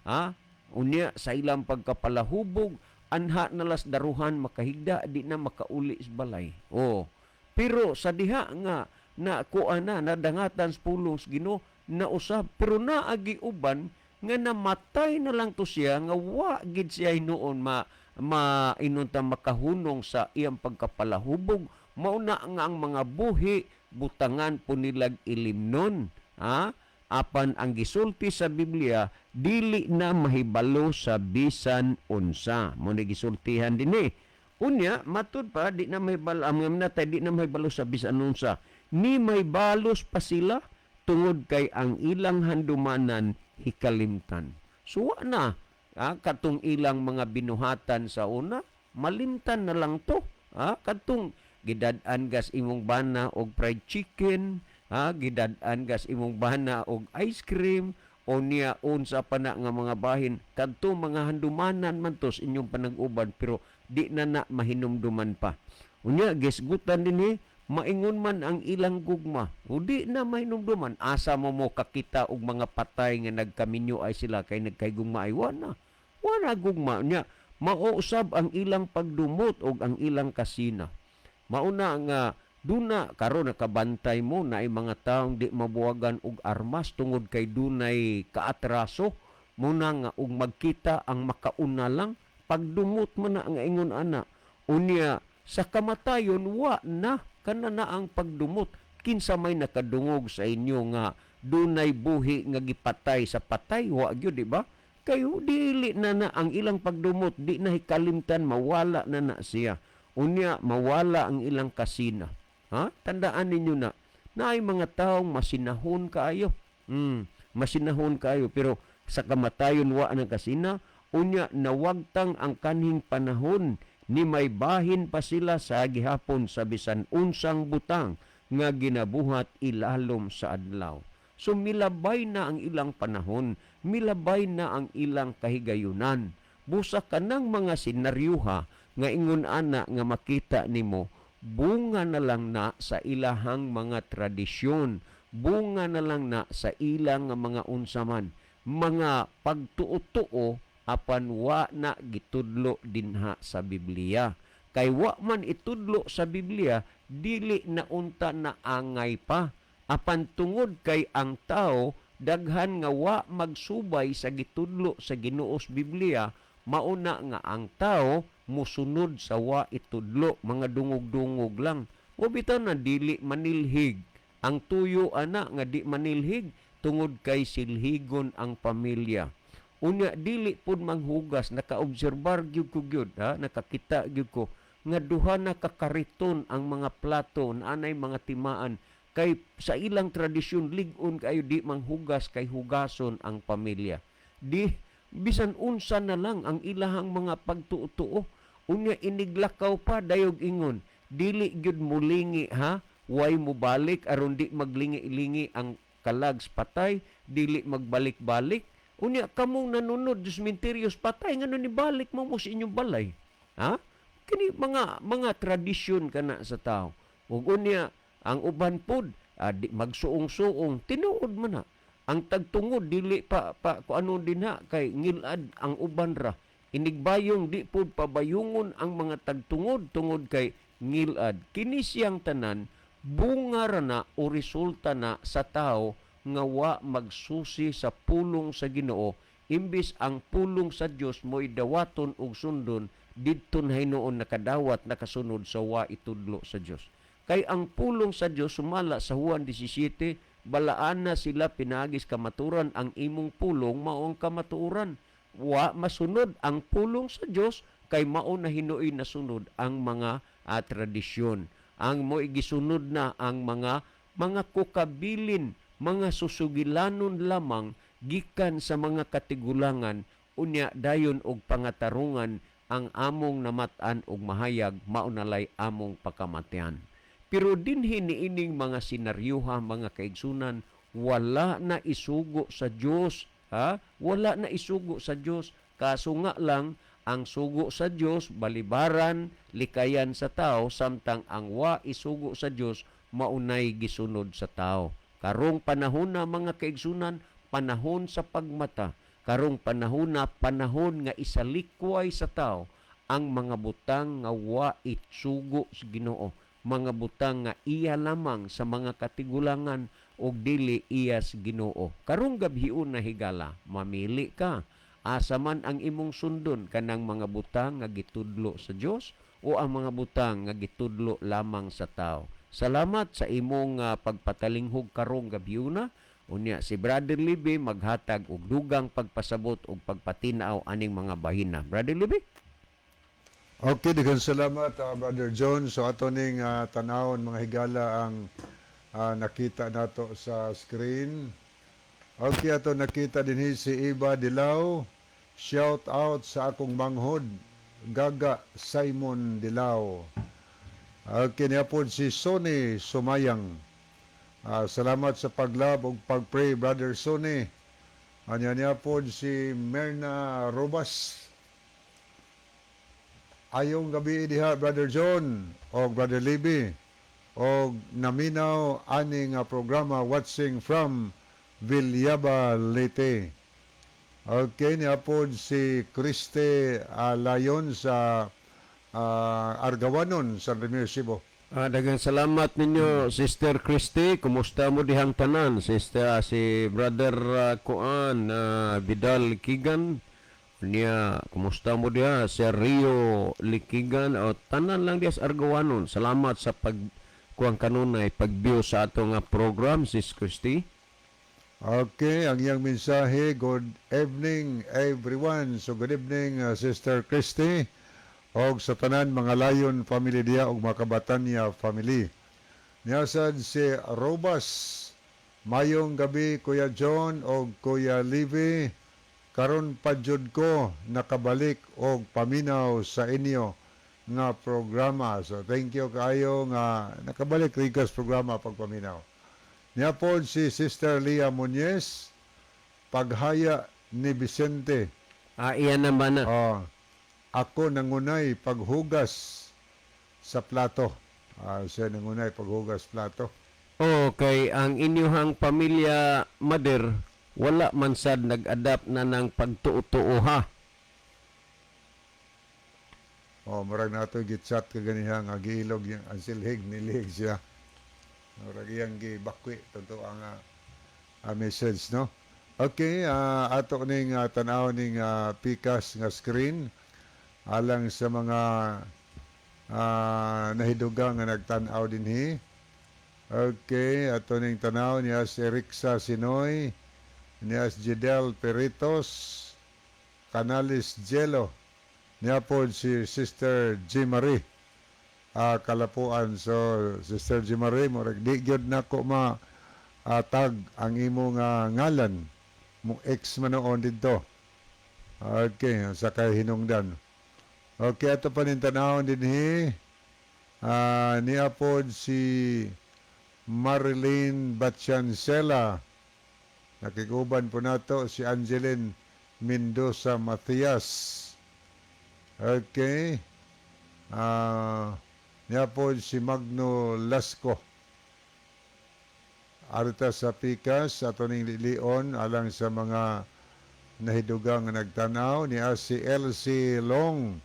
ha. Unya sa ilang pagkapalahubog, anha nalas daruhan makahigda, di na makauli sa balay. Oh, pero sa diha nga na kuan na nadangatan sa pulong sa Ginoo na usab, pero naagi uban nga namatay na lang to siya nga wa gid siya hinuon ma mainunta makahunong sa iyang pagkapalahubog. Mao na nga ang mga buhi butangan po nilag ilimnon, ha. Apan ang gisulti sa Biblia, dili na mahibalo sa bisan unsa. Mo ni gisultihan dinhi. Unya matud pa, di na mahibalo ang mga minatay, di na mahibalo sa bisan unsa, ni may balos pa sila tungod kay ang ilang handumanan hikalimtan. So wa na, katong ilang mga binuhatan sa una, malimtan na lang to. Katong gidad-an gas imong bana og fried chicken, gidad-an gas imong bana og ice cream, o niya unsa pa na nga mga bahin, kadto mga handumanan man to sa inyong panag-uban, pero di na na mahinumduman pa. Unya gisgutan dinhi, maingon man ang ilang gugma, o di na mahinumduman. Asa mo mo kakita og mga patay nga nagkaminyo ay sila kay nagkaygugma? Ay wa na, wa na gugma. Unya mao usab ang ilang pagdumot og ang ilang kasina. Mauna nga duna karon nakabantay mo na ay mga taong di mabuwagan og armas tungod kay dunay kaatraso, muna nga og magkita ang makauna lang, pagdumot man na nga ingon ana. Unya sa kamatayon wa na kana na ang pagdumot. Kinsa may nakadungog sa inyo nga dunay buhi nga gipatay sa patay? Wa gyud, di ba? Kayo dili na na ang ilang pagdumot, di na hikalimtan, mawala na na siya. Unya mawala ang ilang kasina, ha. Tandaan ninyo na naay mga taong masinahon kaayo, masinahon kaayo, pero sa kamatayon wa ang kasina. Unya nawagtang ang kanhing panahon ni may bahin pa sila sa gihapon sa bisan unsang butang nga ginabuhat ilalom sa adlaw. So milabay na ang ilang panahon, milabay na ang ilang kahigayunan. Busa kanang mga senaryuha nga ingon ana nga makita nimo, bunga na lang na sa ilahang mga tradisyon, bunga na lang na sa ilang nga mga unsaman, mga pagtuo-tuo, apan wa na gitudlo dinha sa Biblia. Kay wa man itudlo sa Biblia, dili na unta na angay pa. Apan tungod kay ang tao daghan nga wa magsubay sa gitudlo sa Ginoo sa Biblia, mauna nga ang tao musunod sa wa itudlo, mga dungog-dungog lang. O bitaw na dili manilhig ang tuyo ana nga di manilhig tungod kay silhigon ang pamilya. Unya dili pud manghugas. Nakaobserbar gyud ko gyud ha, nakakita gyud ko nga duha na ka kariton ang mga plato na anay mga timaan, kay sa ilang tradisyon lig-on kayo di manghugas kay hugason ang pamilya. Di bisan unsa na lang ang ilahang mga pagtuo-tuo. Unya iniglakaw pa dayog ingon dili gyud mulingi ha, way mubalik aron di maglingi-lingi ang kalags patay, dili magbalik-balik. Unya kamong nanunod sa sementeryo patay, ngano nibalik mo mo sa inyong balay ha? Kini mga tradisyon kana sa tao. Ug unya ang uban pod di, magsuong-suong, tinuod man na ang tagtungod dili pa pa ku ano dinha kay ngilad ang uban ra. Inigbayong di pod pabayungon ang mga tagtungod tungod kay ngilad. Kini siyang tanan bunga ra na o resulta na sa tao nga wa magsusi sa pulong sa Ginoo. Imbis ang pulong sa Dios mo'y dawaton ug sundon, didto na hinuon nakadawat, nakasunod sa wa itudlo sa Dios. Kay ang pulong sa Dios sumala sa Juan 17, balaan na sila pinaagis kamaturan, ang imong pulong mao ang kamatuoran. Wa masunod ang pulong sa Dios kay mao na hinuoy nasunod ang mga tradisyon. Ang mo gisunod na ang mga kukabilin, mga susugilanon lamang gikan sa mga katigulangan. Unya dayon og pangatarungan ang among namat-an og mahayag, mao nalay among pakamatian. Pero dinhi niining mga senaryuha, mga kaigsunan, wala na isugo sa Dios ha, wala na isugo sa Dios. Kaso nga lang ang sugo sa Dios balibaran, likayan sa tao, samtang ang wa isugo sa Dios maunay gisunod sa tao. Karong panahon na, mga kaigsunan, panahon sa pagmata. Karong panahon na, panahon nga isalikway sa tao ang mga butang nga wa itsugo sa Ginoo, mga butang nga iya lamang sa mga katigulangan og dili iya sa Ginoo. Karong gabhion na, higala, mamili ka. Asa man ang imong sundon, kanang mga butang nga gitudlo sa Dios o ang mga butang nga gitudlo lamang sa tao? Salamat sa imong pagpatalinghog karong gabhiona. Unya si Brother Libby maghatag og dugang pagpasabot og pagpatinaw aning mga bahina. Brother Libby? Okay, daghang salamat, Brother John. So ato ning tanawon, mga higala, ang nakita nato sa screen. Okay, ato nakita dinhi si Iba Dilaw. Shout out sa akong manghod, Gaga Simon Dilaw. Okay, niya po si Sonny Sumayang. Salamat sa paglove ug pagpray, Brother Sonny. Anya niya po si Merna Robas. Ayong gabi diha, Brother John o Brother Libby, og naminaw ani nga programa, watching from Villaba, Leyte. Okay, niya po si Kriste Layon sa Argawanon, San Remigio, Cebu. Daghang salamat ninyo, Sister Christy. Kumusta mo dihang tanan? Sister, si Brother Kuan Vidal Kigan. Niya, kumusta mo diha? Sir Rio Likigan o tanan lang diha sa Argawanon. Salamat sa pag kuang kanunay pag-view sa ato nga program, Sis Christy. Okay, ang iyang mensahe, good evening everyone. So good evening, Sister Christy og sa tanan mga Lion family diha og mga Kabatanya family. Niyasad si Robas. Mayong gabi, Kuya John og Kuya Livy. Karon pa jud ko nakabalik og paminaw sa inyo nga programa. So thank you kaayo nga nakabalik rigas programa pagpaminaw. Niya po si Sister Leah Muñez, paghaya ni Vicente. Iyan naman na. Oh, ako nangunay paghugas sa plato. Siya nangunay paghugas plato. Okay, ang inyuhang pamilya, mother, wala man sad nag-adapt na ng pagtuo-tuo ha. Oh, murag nato gitchat ka ganiha nga giilog yung ang silhig nilig siya. Murag iyang gibakwi totoo ang message, no? Okay, ato ning tan-aw ning pikas nga screen alang sa mga nahidugang nga nagtan-aw dinhi. Okay, ato ning tanaw niya si Rixa Sinoy, niya si Jidel Peritos, Canales Jello, niya po si Sister G. Marie Kalapuan. So, Sister G. Marie, murag di gyud nako ma tag ang imo nga ngalan mo, ex man noon didto. Okay, sa kay hinungdan. Okay, ato pa ning tanawon dinhi. Niya pod si Marilyn Bachancela. Nakikuban po nato si Angeline Mendoza Matias. Okay. Niya po si Magno Lasco. Arita sa Pikas, ato ning lilion, alang sa mga nahidugang nga nagtanaw. Niya si LC Long,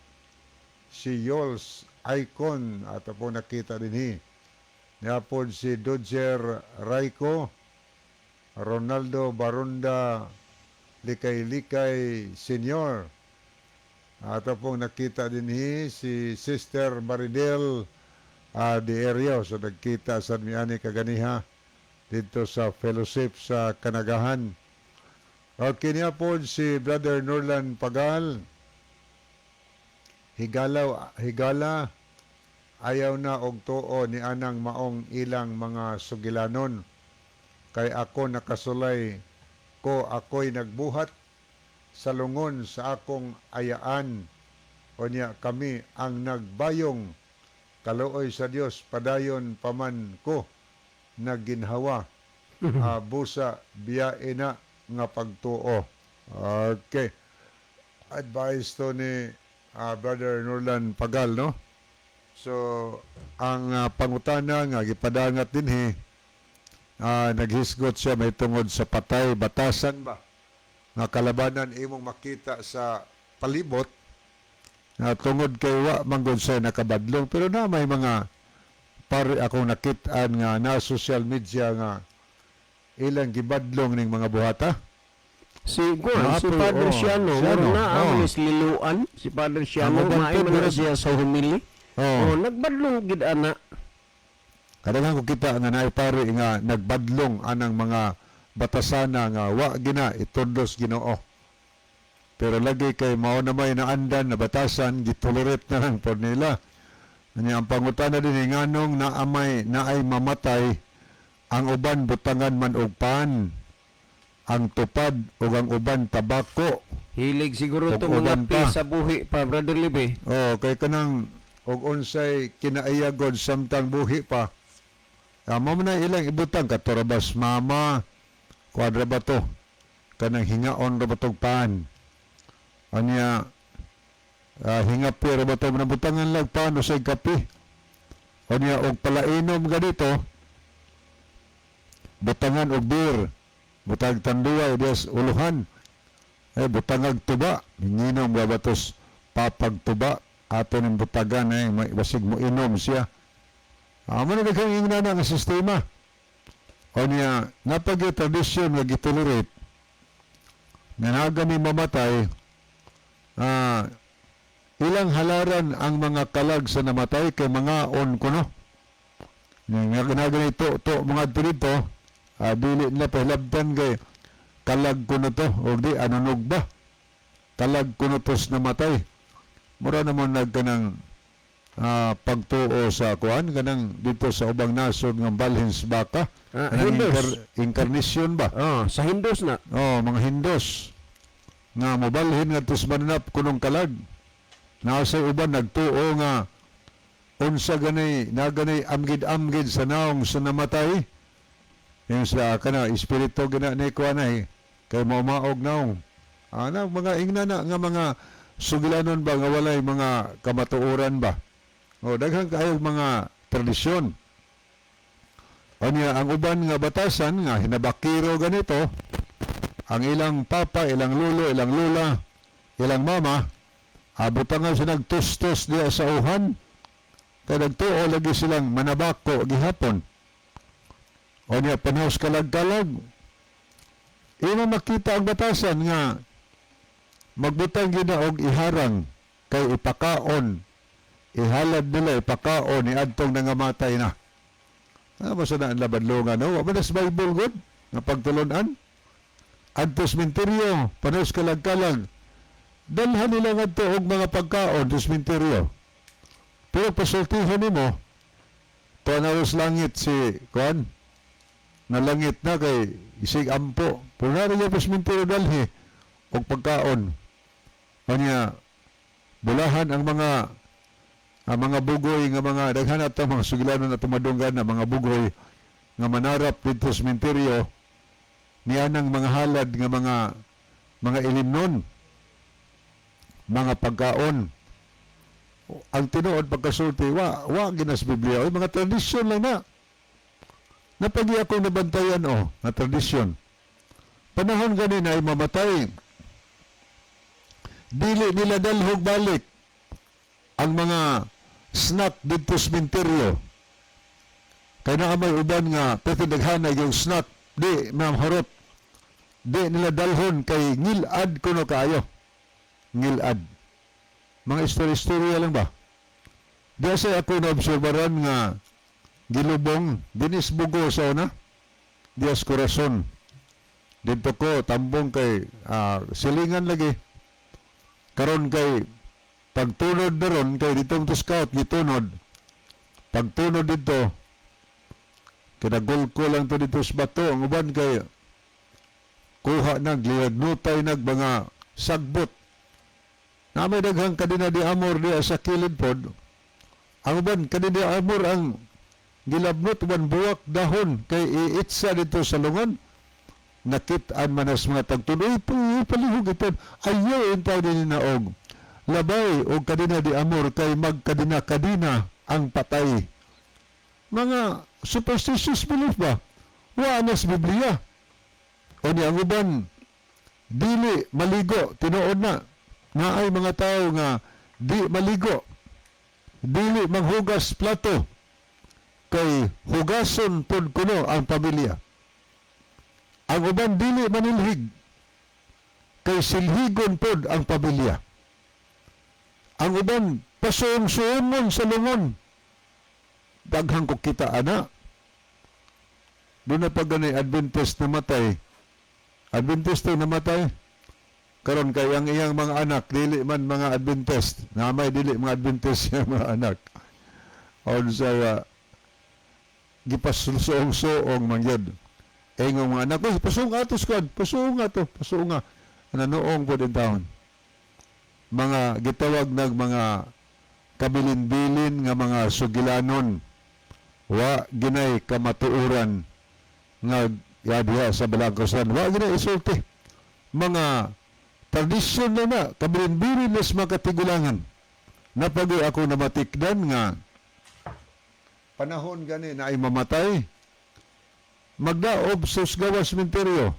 si Yols Icon, ato po nakita dinhi. Niya po si Dodger Raico, Ronaldo Barunda Likay-Likay Senior. Ato pong nakita dinhi si Sister Maridel de Erio. So nagkita sa miani kaganiha dito sa fellowship sa Kanagahan. Okay, niya po si Brother Norlan Pagal. Higalaw, higala, ayaw na og tuo ni anang maong ilang mga sugilanon. Kay ako nakasulay ko, ako'y nagbuhat sa lungon sa akong ayaan. O niya kami ang nagbayong kaluoy sa Dios, padayon paman ko nagginhawa. Busa biyae na nga pagtuo. Okay. Advice to ni Brother Norlan Pagal, no? So, ang pangutana nga gipadangat dinhi, naghisgot siya may tungod sa patay batasan ba nga kalabanan imong makita sa palibot na tungod kay wa manggod siya nakabadlong, pero na may mga pare akong nakitaan nga na social media nga ilang gibadlong ning mga buhata. Si Juan, si Apo, Padre oh, Siano, Siano, na oh. ang liluan, si Padre Siano, Ang uban maay po, man na siya sa humili. Oh. Oh, nagbadlong gid ana. Kadaghan ko kita nga naay pare nga nagbadlong anang mga batasana nga wa gina itundos Ginoo. Pero lagi kay mao na may naandan na batasan, gitolerate na lang po nila. Anya ang pangutana din nganong naamay naay mamatay, ang uban butangan man og pan, ang tupad ug ang uban tabako. Hilig siguro Ug to mga uban pi pa. sa buhi pa, Brother Libe. Oh, kay kanang og unsay kinaiyagod samtang buhi pa. Mao man na ilang ibutang katorabas mama, kuadra ba to? Kanang hingaon ra ba tog pan? Anya hingapi ra ba to, nabutangan lang pan usay kape. Anya og palainom ganito, butangan og beer, butang tanduay des uluhan. Eh, butangag tuba, minginom ba batos papag tuba, ato ning butagan eh, may basig mo inom siya. Amo na daghang ingna na nga sistema. O niya, napag tradisyon nga gitolerate, nga naga ni mamatay, ilang halaran ang mga kalag sa namatay kay mga on kuno. Nga nga ganito to mga dito, dili na pahilabtan kay kalag kuno to o di anunog ba? Kalag kuno to sa namatay. Mura naman nagkanang pagtuo sa kuan kanang dito sa ubang nasod nga balhin sa baka. Kanang Hindus. Incarnation ba? Oh, sa Hindus na. Oh, mga Hindos nga mobalhin nga tus mananap kunong kalag. Nasa uban nagtuo nga unsa ganay na ganay amgid-amgid sa naong sa namatay. Yung sa kana espiritu gina ni kuan ay kay maumaog naong. Ana mga ingna na nga mga sugilanon ba nga walay mga kamatuoran ba. O daghan kaayo mga tradisyon. Anya ang uban nga batasan nga hinabakiro ganito, ang ilang papa, ilang lulo, ilang lula, ilang mama, abot nga sa nagtustos diya sa uhan. Kaya nagtuo lagi silang manabako gihapon. O niya, panahos kalag-kalag. Imo makita ang batasan nga magbutang gina og iharang kay ipakaon, ihalad nila, ipakaon ni adtong nangamatay na. Ah, basta na ang labadlungan, no? Wa man sa Bible good nga pagtulunan. Adto sa sementeryo, panahos kalag-kalag. Dalhan nila ngadto og mga pagkaon sa sementeryo. Pero pasultihon nimo, tuwa na sa langit si kuan, nalangit na kay isig ampo. Pero naa niya pa sementeryo dalhi og pagkaon. Kanya, bulahan ang mga bugoy nga mga daghan ato mga sugilanon na tumadunggan na mga bugoy nga manarap didto sa sementeryo nianang mga halad nga mga ilimnon, mga pagkaon. Ang tinuod pagkasulti, wa ginas Biblia. Oy, mga tradisyon lang na. Napagi akong nabantayan, oh, nga tradisyon. Panahon gani na ay mamatay, dili nila dalhog balik ang mga snack didto sa sementeryo. Kay naa may uban nga pwede daghanay yung snack, di mamharot. Di nila dalhon kay ngilad kuno kaayo. Ngilad. Mga istorya-istorya lang ba? Di sa ako naobserbaran nga gilubong dinis bugo sa una dias corazon dito ko tambong kay silingan lagi karon kay pagtunod na ron kay dito to scout gitunod, pagtunod dito kinagulko lang to dito sa bato. Ang uban kay kuha nag liyagnutay nag mga sagbot na may daghang kadina di amor diya sa kilid pod. Ang uban, kadina di amor ang gilabnot, uban buwak, dahon, kay iitsa dito sa lungon. Nakit-an man as mga tagtuloy palihog ito, ayaw intaw din naog labay o kadina di amor kay magkadina kadina ang patay. Mga superstitious belief ba, wa na sa Biblia. O ni ang uban dili maligo. Tinuod na naay mga tao nga di maligo, dili manghugas plato kay hugason pod kuno ang pamilya. Ang uban dili manilhig kay silhigon pod ang pamilya. Ang uban pasuong-suongon sa lungon. Daghang ko kita ana. Doon na pag ganay Adventist namatay, Adventist na namatay karon kay ang iyang mga anak dili man mga Adventist, na may dili mga Adventist yung mga anak, unsa gipasuong-suong man yun. Ingong mga anak, "Uy, pasuong ato squad, pasuong ato, pasuong nga." Nanoong po din taon. Mga gitawag nag mga kabilin-bilin nga mga sugilanon, wa ginay kamatuoran nga yadiha sa balangkosan. Wa ginay isulti. Mga tradisyon na na, kabilin-bilin na sa mga katigulangan. Napagi ako namatikdan nga panahon gani na ay mamatay, magdaob sa gawas sementeryo,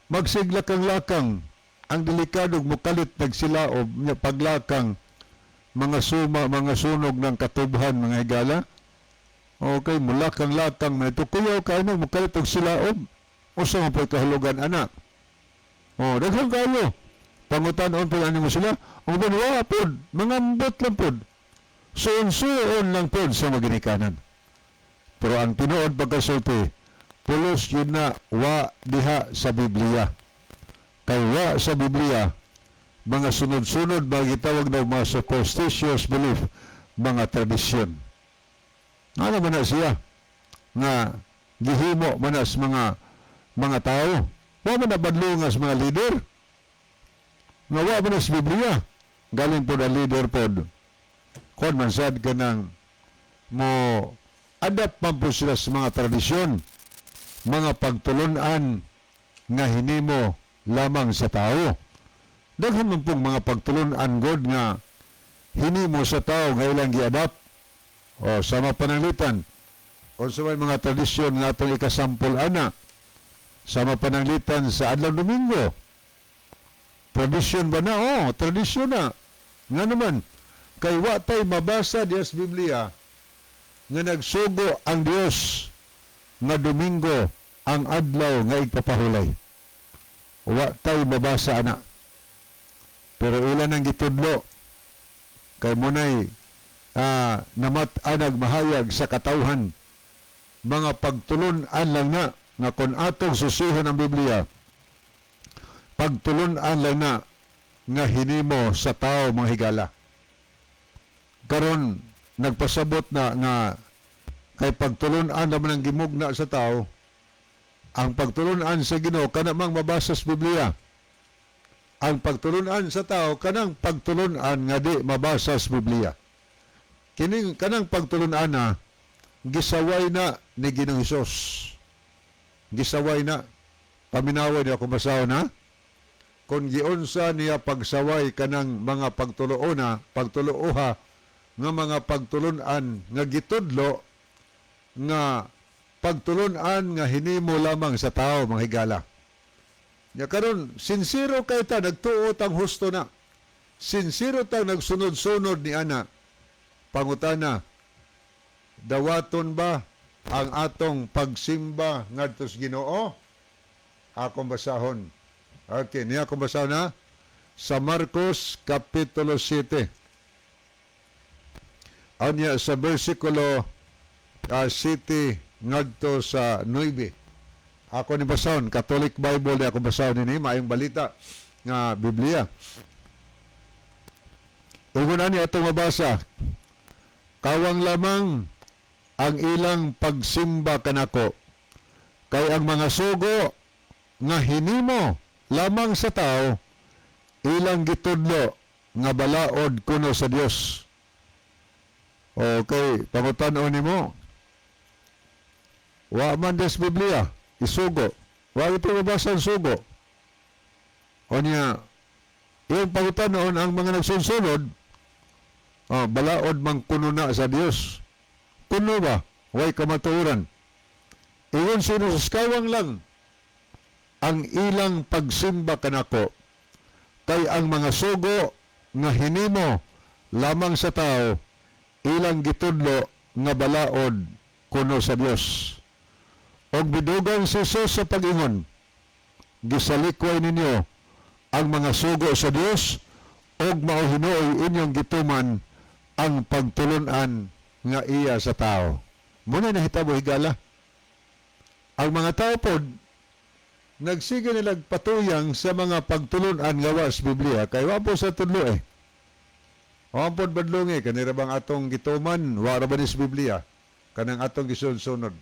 magsiglakang-lakang, ang delikado mukalit nagsilaob nya paglakang mga suma, mga sunog ng katubhan, mga higala. Okay, mulakang-lakang man ito kuyaw kayo mukalit og silaob, usa man po'y kahulugan ana. Oh, daghan kayo pangutan-on po ani mo sila. Ang uban wa pod, mangambot lang pod, suon-suon lang pod sa maginikanan. Pero ang tinuod pagkasulti, pulos yun na wa diha sa Biblia. Kay wa sa Biblia, mga sunod-sunod mga gitawag na mga superstitious belief, mga tradisyon. Ano man na siya nga gihimo man na sa mga tao. Wa man na badlonga sa mga leader. Nga wa man na sa Biblia. Galing po na leader pod. Kon man sad ka ng mo adapt man po sila sa mga tradisyon, mga pagtulunan nga hinimo lamang sa tao. Daghan man pong mga pagtulunan god nga hinimo sa tao nga ilang gi-adapt. O sama pananglitan, unsa may mga tradisyon nga atong ikasampol ana sama pananglitan sa adlaw Domingo? Tradisyon ba na? Oh, tradisyon na. Nga naman, kay wa tay mabasa diya sa Biblia nga nagsugo ang Dios. nga Domingo ang adlaw nga igpapahulay. Wa tay mabasa ana. Pero ilan ang gitudlo kay munay namat-anag mahayag sa katawhan, mga pagtulun-an lang na nga kung atong susihon ang Biblia, pagtulun-an lang na nga hinimo sa tao, mga higala. Karon nagpasabot na nga kay pagtulun-an naman ang gimugna sa tao, ang pagtulun-an sa Ginoo kana mang mabasa sa Biblia. Ang pagtulun-an sa tao kanang pagtulun-an nga di mabasa sa Biblia. Kining kanang pagtulun-an na gisaway na ni Ginoong Hesus. Gisaway na. Paminaway niya kung basahon na. Kung giunsa niya pagsaway kanang mga pagtuluona, pagtuluoha nga mga pagtulun-an nga gitudlo nga pagtulun-an nga hinimo lamang sa tao, mga higala. Nya karon sinsero kay ta, nagtuo tang husto na. Sinsero tang nagsunod-sunod ni ana. Pangutana, dawaton ba ang atong pagsimba ngadto sa Ginoo? Akong basahon. Okay, niya akong basahon na sa Marcos Kapitulo 7. Anya sa versikulo 7 ngadto sa 9. Ako ni basahon, Catholic Bible ni ako basahon nini, Maayong Balita nga Biblia. Ingon ani atong mabasa, "Kawang lamang ang ilang pagsimba kanako, kay ang mga sugo nga hinimo lamang sa tao, ilang gitudlo nga balaod kuno sa Dios." Okay, pangutan-on nimo. Wa man des Biblia, isugo. Wa ito mabasa ang sugo. O niya, iyong pangutan-on ang mga nagsunsunod, balaod mang kuno na sa Dios. Kuno ba? Way kamatuoran. Ingon sino sa kawang lang ang ilang pagsimba kanako, kay ang mga sugo nga hinimo lamang sa tao, ilang gitudlo nga balaod kuno sa Dios. Og bidugang si Jesus sa pag-ingon, "Gisalikway ninyo ang mga sugo sa Dios og mao hinuoy inyong gituman ang pagtulun-an nga iya sa tao." Muna nahitabo, higala. Ang mga tao pod nagsige nilag patuyang sa mga pagtulun-an nga wa sa Biblia kay wa po sa tudlo eh. Wa pod badlongi kanira bang atong gituman, wa ra ba ni sa Biblia kanang atong gisunod-sunod.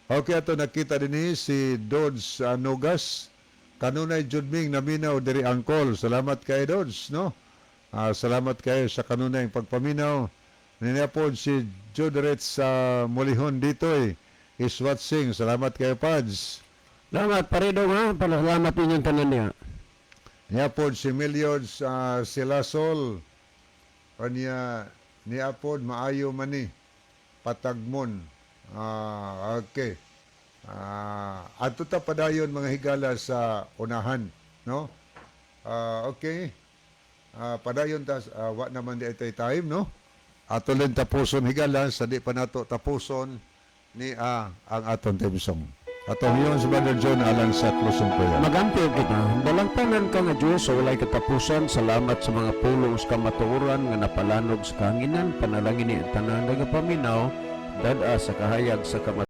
Okay, ato nakita dinhi si Dodds Nogas. Kanunay jud ming naminaw diri, angkol. Salamat kay Dodds, no? Salamat kayo sa kanunay pagpaminaw. Niya po si Jodret sa Mulihon dito eh. Is watching. Salamat kayo, Pads. Salamat paredo nga, pasalamat inyong tanan niya. Niya po si Miliod Silasol. O niya, niya po maayo man ni patagmon. Okay. Ato ta padayon, mga higala, sa unahan, no? Okay. Padayon ta, wa naman di itay time, no? Ato lang tapuson, higala, sa di pa nato tapuson ni ang aton theme song. Atong hiyon si Brother John alang sa closing prayer. Magampo kita. Dalangpanan ka nga Diyos sa walay katapusan. Salamat sa mga pulong sa kamatuoran nga napalanog sa kahanginan. Panalangin ni ang tanan nga paminaw. Dad-a sa kahayag sa kamatuoran.